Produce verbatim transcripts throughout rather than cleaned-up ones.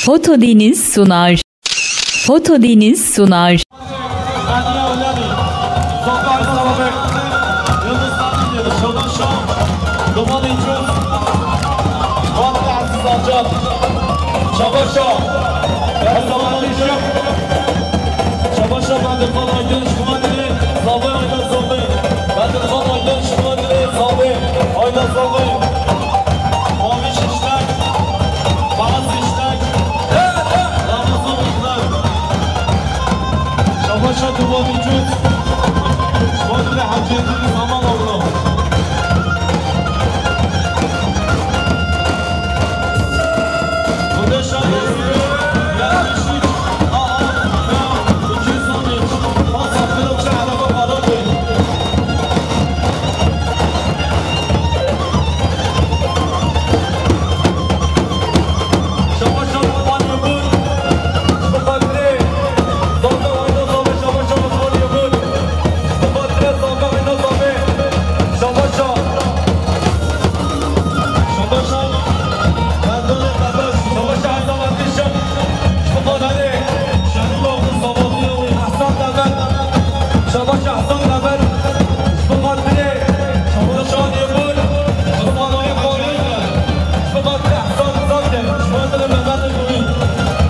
Fotodeniz sunar. Fotodeniz sunar. Şabaşa. Şabaşa. Şabaşa. Bedirxan Aydın ji bo me re, Zobê, Ayda Zobê. Bedirxan Aydın ji bo me re, Zobê, Ayda Zobê. Maviş Işlek, Beyaz Işlek, Ramazan Işlek. Şabaşa Duman Vücut. Ji bo me re Hacettin Zaman oldu.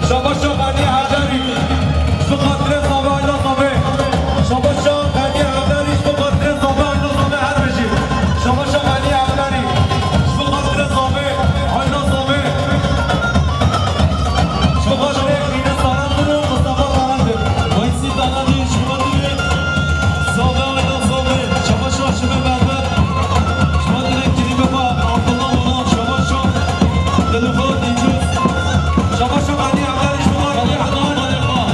Şabaşa Xanî Heyderî, ji bo xatirê Zobê Ayda Zobê. Şabaşa Xanî Heyderî, ji bo xatirê Zobê Ayda Zobê her bijî. Şabaşa Xanî Heyderî, ji bo xatirê Zobê Ayda Zobê. Ji bo xatirê Xîrê Sarandir û Mustafa Sarandir. Weysî Sarandir, ji bo xatirê Zobê Ayda Zobê. Şabaşa Şime Berber. Şima dilek kirî baba, Abdullah Onan, Şabaşa. Dilxo Dîcûz. Şabaşa Xanî Heyderî, ji bo xatirê Adnan Malêxa.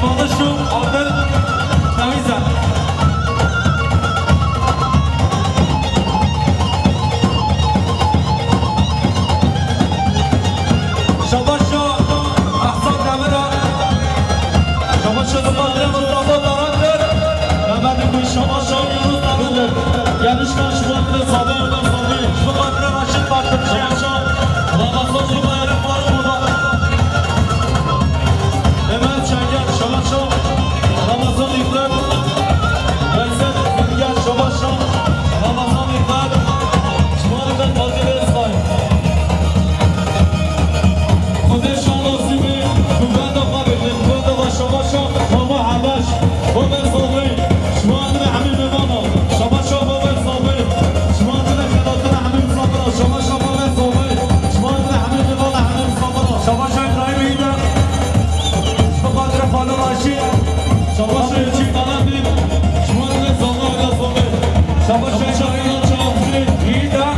Tanışu Abdel Naviza. Şabaşa Ehsan Demira. Şabaşa Mustafa Mustafa Daraktar. Mehmet Kuy Şabaşa Yunus Daraktar. Yanlış karşılandı. Sabah öyle sabah. Şu kadre Raşit Baktırcı. Şabaşa Ramazan Zübeyir'e Faruk Baba. Mehmet Çengel Şabaşa. Ramazan İbrahim. Veysel Bilge Şabaşa. Ramazan İbrahim. Şuan ben Fazil Özbay. Xwedê şan nasîbê, bi benda xwe bêje, bi benda xwe şabaşa, Mama Hebaş, Mama Zobê, şima dine hemî mêvana, şabaşa Mama Zobê, şima dine xelatine hemî misafira, şabaşa Mama Zobê, şima dine hemî mêvana, hemî misafira. Şabaşa İbrahim Heyder, ji bo xatirê Xalo Raşîd, şabaşa Elçî Kalemî, şima dine Zobê, Zobê, şabaşa Şahin Çavdîrê, Heyder,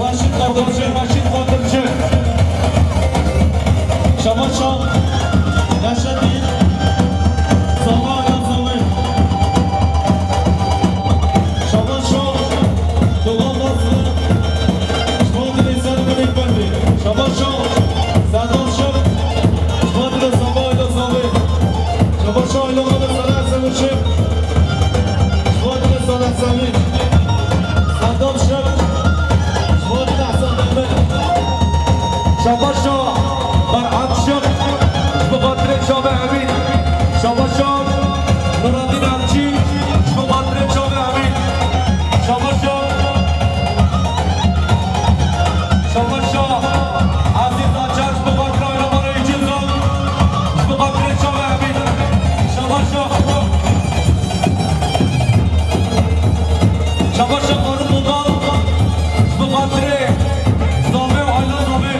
Raşîd Kardeşi, Raşîd Batıkçı. Şabaşa Neşetî. Zama ya Zama. Şabaşa Doğan Basri. Şabaşa Serdar Ekberdi. Şabaşa Serdar Şık. Şabaşa Zama ya Zama. Şabaşa Ayla Kara Sara Savaşı. Şuan Salih Semî. Serdar Şık. Şuan Ehsen Demir. Şabaşa Ferhat Şık. Ji bo xatirê çavê Emîn. Şabaşa Nuradîn Elçî. Ji bo xatirê çavê Emîn. Şabaşa. Şabaşa Ezîz Acar. Ji bo xatirê Ayla Mara Îcîzan. Ji bo xatirê çavê Emîn. Şabaşa. Şabaşa Faruk Ozan, ji bo xatirê Zobê û Ayla Zobê.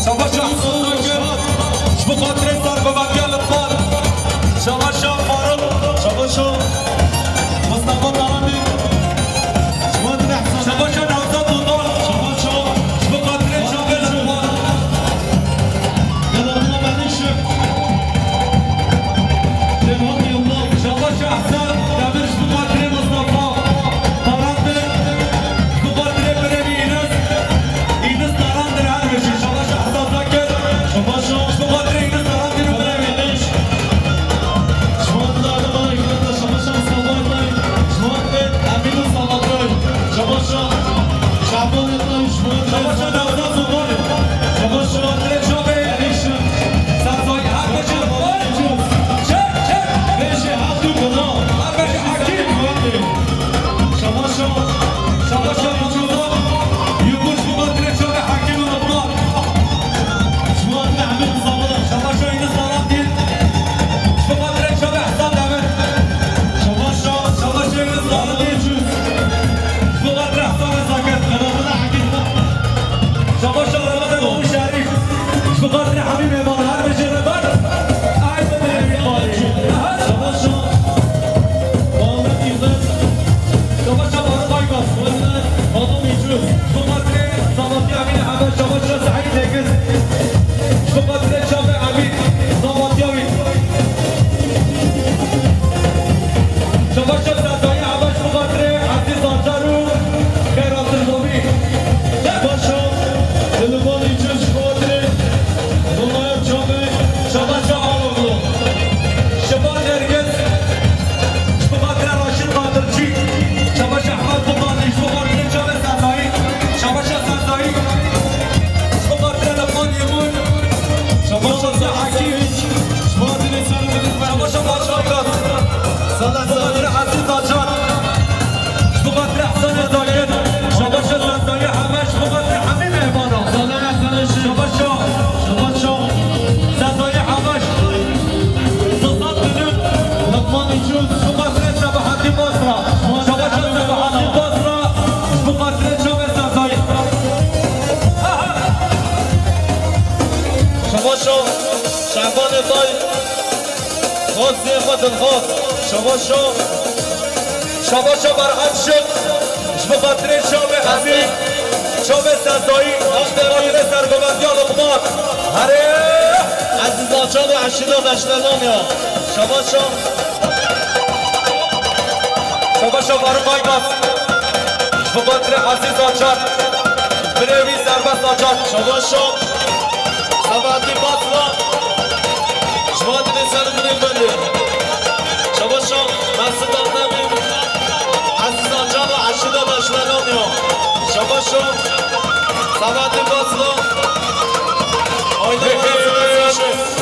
Şabaş Ehsan Akir, ji bo xatirê sergovendiya Luqman. Şabaş Faruk, şabaş Mustafa Tarandî. Şabaş Newzat Dodon, şabaş ji bo xatirê çavê Luqman. Şabaş Ehsan Demir, ji bo xatirê Mustafa Tarandî. Ji bo xatirê birê wî Înis, Înis Tarandî her bijî. Şabaş Ehsan Zakir. Şabaş. Ji bo xatirê Înis Tarandî û birê wî. Şabaş Tarandî. Şabaş Emîn Salatay. Şabaş Şaban Etay. Şabaş Dawda Zobay. Şabaş Şaban Çavê. Sazay her bijî. Çek, çek. Beşê Abdullah. Her bijî Akîm. Şabaş, şabaş, şabaş, Yunus Mubadirê Çavê Hakîm Mutlak. Şubat Mehmet Sabır. Şabaş, Yunus Salatî. Şubat Çavê Hasan Demir. Şabaş, şabaş, Yunus Salatî. Şubat Hasan Zaket. Kanadına Hakîm. Şabaş, Ramazan Oğuz Şerif. Ji bo xatirê Hemî Mêvan, her bijî Rebat. Ay, bi mêrê wî xalî. Şabaş, Muhammed Yildiz. Şabaş, Faruk Aybaş. Adam Îcuz. Ji bo xatirê Sabatî Emînê Hemed. Şabaş, Seîd Tekiz. Ji bo xatirê Çavê Emîn. Sabatîya wî. Şabaş, Sezayî Hemed. Ji bo xatirê Ezîz Acar û Xeyratir Zobî. Şabaş, Dilban Îcuz. Şabaş Aloglu. Şabaş Nergis. Ji bo xatirê Raşîd Qadircî. Şabaş Ehmed Buxarî. Ji bo xatirê Çavê Sezayî. Şabaş Sezayî. Ji bo xatirê Leqman Yemûn. Şabaş Sehakî. Şabaş Başbakan. Ji bo xatirê Ezîz Acar. Ji bo xatirê Ehsanê Zagir, şabaş Sezayê Hemeş, ji bo xatirê hemî mêvanan. Şabaş, şabaş Sezayê Hemeş. Zazat Dünün, Luqman Îcuz, ji bo xatirê Sebahatî Basra. Şabaş Sebahatî Basra, ji bo xatirê çavê Sezayê. Şabaş Şaban Etay. Xwaziyê xwe dilxwaz. Şabaşo. Şabaşo Berhem Şik. Ji bo xatirê çavê Hemî. Çavê Sezayî. Ji bo xatirê sergovendiya Luqman. Herê. Ezîz Acar û Eşîda Deştelan ya. Şabaşo. Şabaşo Faruk Aybas. Ji bo xatirê Ezîz Acar. Birê wî Serbest Acar. Şabaşo. Sebahatî Basra. Ji bo xatirê ser binê belê. Şabaşo. Mesut Akdemî. Ezîz Acar û Eşîda Deştelan ya. Şabaşo. Sebahatî Basra. Haydi.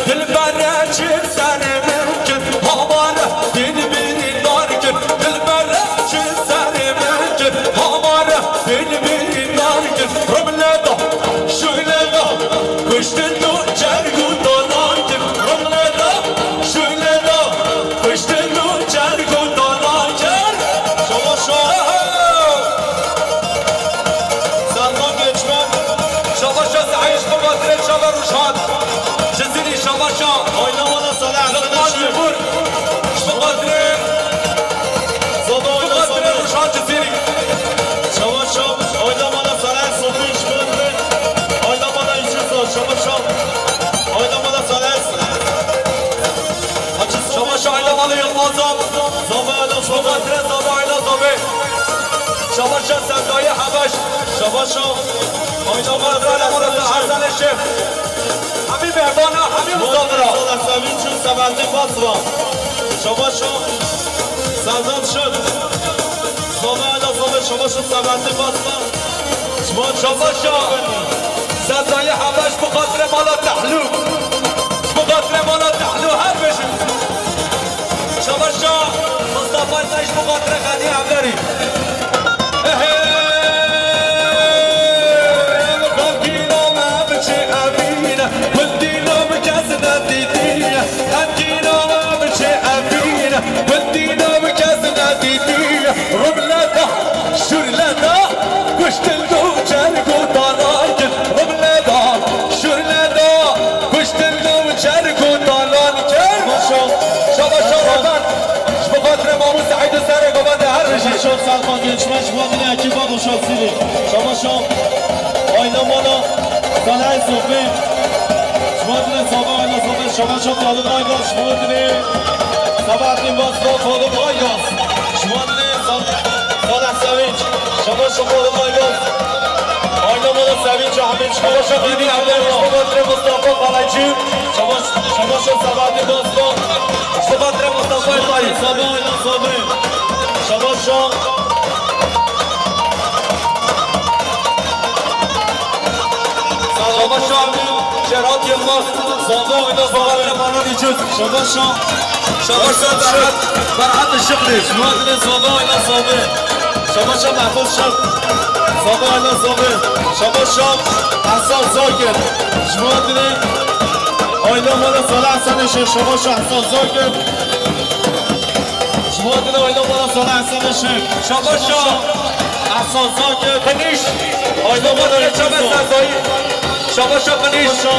Dilbere çi serê min kir, havare dilbirî dar kir. Dilbere çi serê min kir, havare dilbirî dar kir. Rumle da, şule da, kuştin tu çergu dolar kir. Rumle da, şule da, kuştin tu çergu dolar kir. Şabaşo. Serkan Göçmen. Şabaşo Seîd, ji bo xatirê çava Rojhan. Cizîrî, şabaşo. Oynamana Salih Hasan Işık. Ji bo xatirê, Zada ji bo oyna xatirê Salih. Rojhan Cizîrî. Şabaşo. Oynamana Salih Sofi Işık. Oynamana Yusuf. Şabaşo. Oynamana Salih. Hacı Sofi. Şabaşo, oynamana Yılmaz Ak. Zaba oyna Sofi. Ji bo xatirê Zaba oyna Sofi. Şabaşo Sezayê Hebeş. Şabaşo. Ji bo xatirê Hasan Eşref. Hemî mêvana, hemî misafira. Sala Sevîn çû Sebahatî Basra. Şabaşo. Serdar Şir. Zaba oyna Sofi. Şabaşo Sebahatî Basra. Şabaşo. Sezayê Hebeş, ji bo xatirê mala Tehlû. Ji bo xatirê mala Tehlû her bijî. Şabaşo Mustafa Taş, ji bo xatirê Xedî Evlerî. Ehe! Gavgîna me biçe evîne, gundîna min kes nedîtiye. Gavgîna me biçe evîne, gundîna min kes nedîtiye. Rumle Gençler, ji bo dinê ekîba Boşaksîrî. Şabaşa Ayna Mala, Salahê Sofê. Ji bo dinê Zabe Ayna Zabe, şabaşa Talib Aygaz. Ji bo dinê Sabahattin Basma, Talib Aygaz. Ji bo dinê Sa-, Salah Sevinç, şabaşa Talib Aygaz. Ayna Mala Sevinç Ahmet, şabaşa Bîbî Evler. Ji bo dinê Mustafa Kalaycı. Şabaş, şabaşa Sabahattin Basma. Ji bo dinê Mustafa Kalaycı. Zabe Ayna Zabe. Şabaşa. Şabaşa Şerat Yılmaz. Zabe Ayna Zabe. Bana diyeceğiz. Şabaşa. Şabaşa Berhat. Berhat Işıklı. Şuadine Zabe Ayna Zabe. Şabaşa Mahfuz Şef. Zabe Ayna Zabe. Şabaşa Hasan Zakir. Şuadine Ayna Mala Salih Hasan Işık. Şabaşa Hasan Zakir. Ji bo dinê Ayna Mala Salih Hasan Işık. Şabaşa. Ehsan Zakir. Qiniş. Ayna Mala Çame Sezayî. Şabaşa Qiniş. Şabaşa.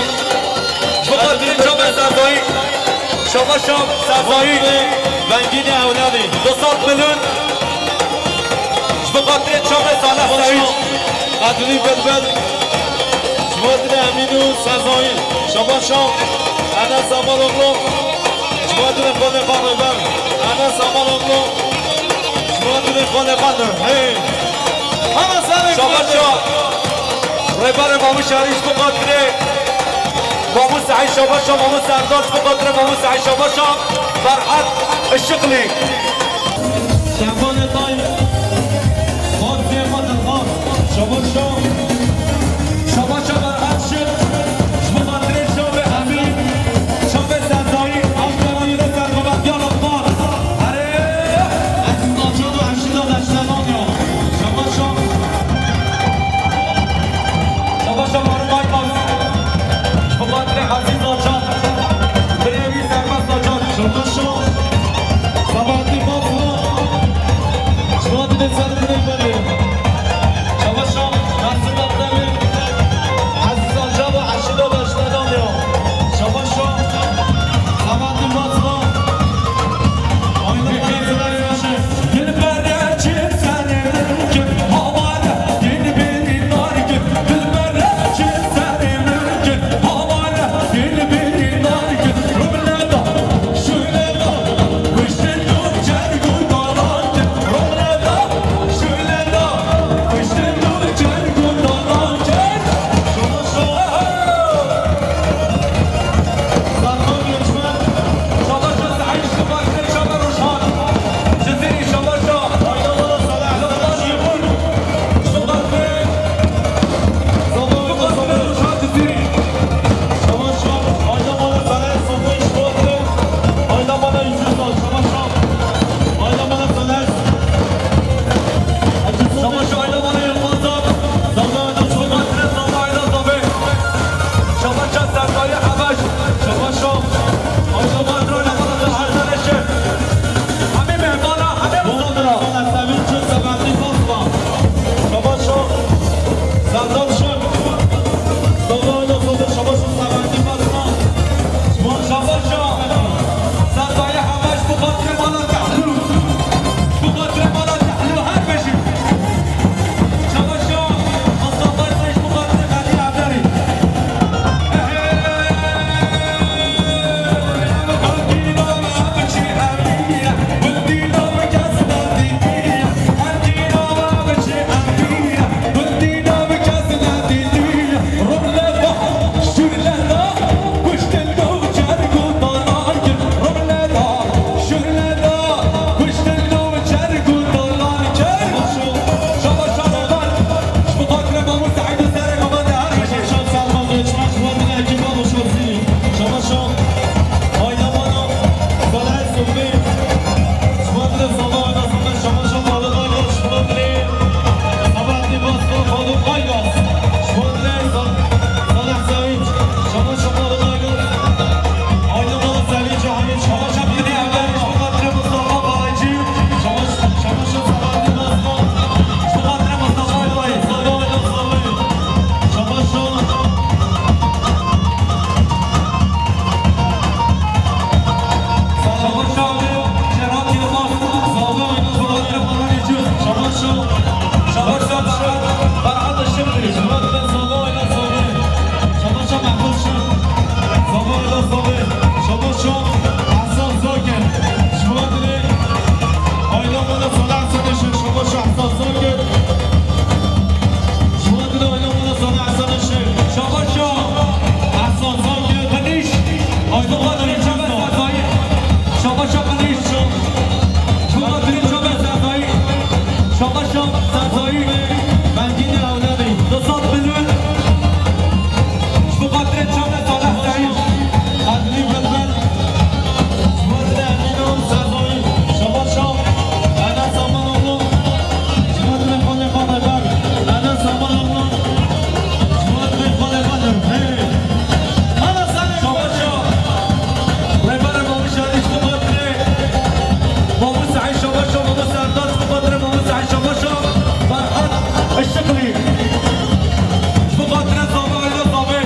Ji bo dinê Çame Sezayî. Şabaşa Sezayî. Vengînê ewladê. Du sed milyon. Ji bo xatirê Çame Salih Sevinç. Qadrî Bilbil. Ji bo dinê Emîn û Sezayî. Şabaşa. Enes Amanoglu. Ji bo dinê xwe lê xwe Rêber. Enes Amanoglu. Ji bo dinê xwe lê xwe Hey. Hana serê Şabaşa. Rêberê Mamû Şerî ji bo xatirê Mamû Seîd, şabaşa Mamû Serdar ji bo xatirê Mamû Seîd, şabaşa Ferhat Işıklı. Şevvalê Tay, Fatihê xwe dilxwaz, şabaşa. Şabaşa Ferhat Şir, ji bo xatirê Şavê Emîn, Şavê Sezayî, Ankara yine sergobat ya Lokman. Erê, Ezîz Naço û Eşîda Deştevan ya. Şabaşa. Şabaşa Faruk Aykaz. Ji bo xatirê Ezîz Acar. Birê wî Serbest Acar. Şabaşa. Sabahattin Basra. Ji bo xatirê Serbest Acar. Şabaşa Mersin Abdemir. Ezîz Acar û Eşîda Deştevan ya. Şabaşa. Sabahattin Basra. Aynen. Şabaş Ferhat, Ferhat Işıklı, Şubat ve Zava Ayla Zava. Şabaş Mahmut Şık, Zava Ayla Zava. Şabaş Hasan Zokir, Şubat ve Ayla Mala Zava Hasan Işık, Şabaş Hasan Zokir. Şubat ve Ayla Mala Zava Hasan Işık. Şabaş Hasan Zokir. Kaniş, Ayla Mala Zava. Şabaş Kaniş. Şubat ve Zava Sezai. Şabaş Sezai. Bengînê ewladê. Du sed milyon. Ji bo xatirê çavê Salih Seîd. Qedrî Bilbil. Ji bo xatirê Emîn û Sezai. Şabaş Enes Amanoglu. Ji bo xatirê xalê xwe Rêber. Enes Amanoglu. Ji bo xatirê xalê xwe Hey. Ana Salih. Şabaş Rêberê Mamû Şadî ji bo xatirê Mamû Seîd, şabaş o Mamû Serdar, ji bo xatirê Mamû Seîd, şabaş o Ferhat Işıklı. Ji bo xatirê Zava Ayla Zava.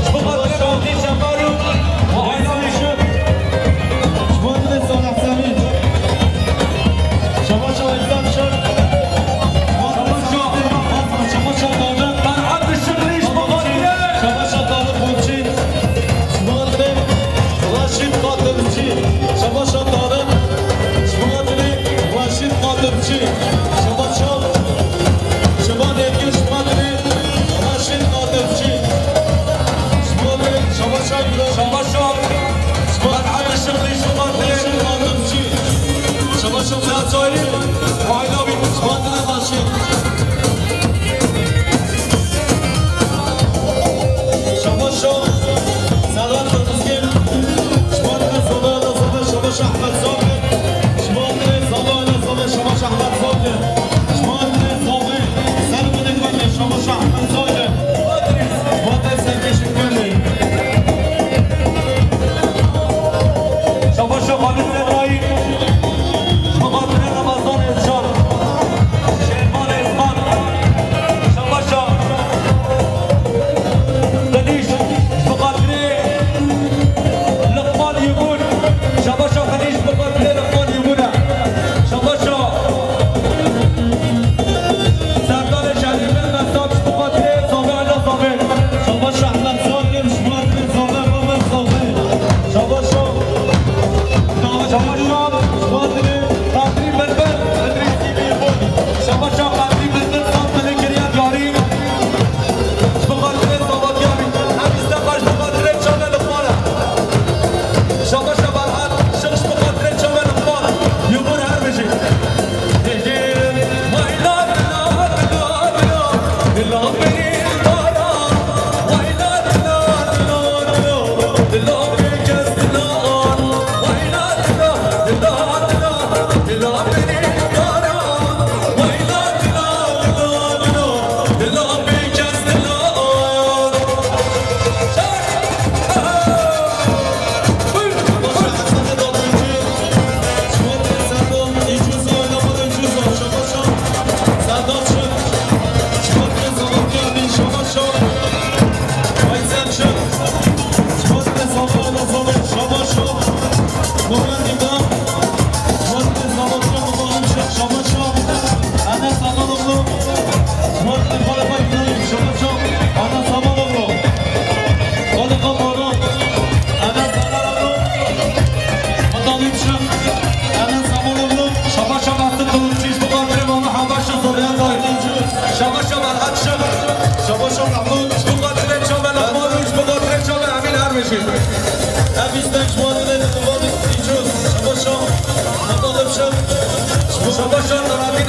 Ji bo xatirê Mamû Şefer û Ayla Işık. Ji bo xatirê Salih Semî. Şabaş o Ayla Işık. Şabaş o, şabaş o Ferhat Işıklı, ji bo xatirê. Şabaş o Tarık Burçin. Ji bo xatirê Reşîd Qadircî, şabaş o Tarîq. Ji bo xatirê Reşîd Qadircî, şabaş o. Ji bo Dêrgir, ji bo xatirê Reşîd Qadircî. Ji bo xatirê şabaş o. Şabaş o. Ji bo Ferhat Işıklı, ji bo xatirê Reşîd Qadircî. Şabaş o Ferhat Şairî. Aîla wî, ji bo xatirê Reşîd. Şabaş o Sedat Kırmızgil. Ji bo xatirê Zava Ayla Zava, şabaş Ahmet Zagir. Ji bo xatirê Zava Ayla Zava, şabaş Ahmet Zagir. Ji bo xatirê Zava Sergûnê Kurdê, şabaş Ahmet Zagir. Ji bo xatirê Serkêşên Kurdê. Şabaş o Xalid Zehrayî. Ji bo xatirê Remezan Êzcan, Şêrvan Êzman, şabaş o. Xenîş, ji bo xatirê Liqman Yebûn, şabaş o Xenîş, ji bo xatirê Liqman Yebûn e. Şabaş o. Serdarê Şerîfê Mesab, ji bo xatirê Zava Ayla Zava. Şabaş Ehmed Zagir, ji bo xatirê Zava Baba Zava. Şabaş o. Şabaş o, Qadrî Bilbil, Idrîsî Bîrbûn. Şabaş o Qadrî Bilbil, sed milî kiriye diyarî. Ji bo xatirê Sabatiyabî, em îsteqar ji bo xatirê çavê Liqman e. Şabaş o Ferhat, şik ji bo xatirê çavê Liqman. Yûbûn her bijî. Şabaş Abbas Kılıççı, ji bo xatirê Mama Habaş û Zoriya Zahî. Şabaş Abbas Akşam. Şabaş Mahmut. Ji bo xatirê çavê Lehman û ji bo xatirê çavê Emîn Ermişî. Ev îstek ji bo xatirê Lehman Îcuz. Şabaş Muttalib Şir. Ji bo Şabaş Selahattin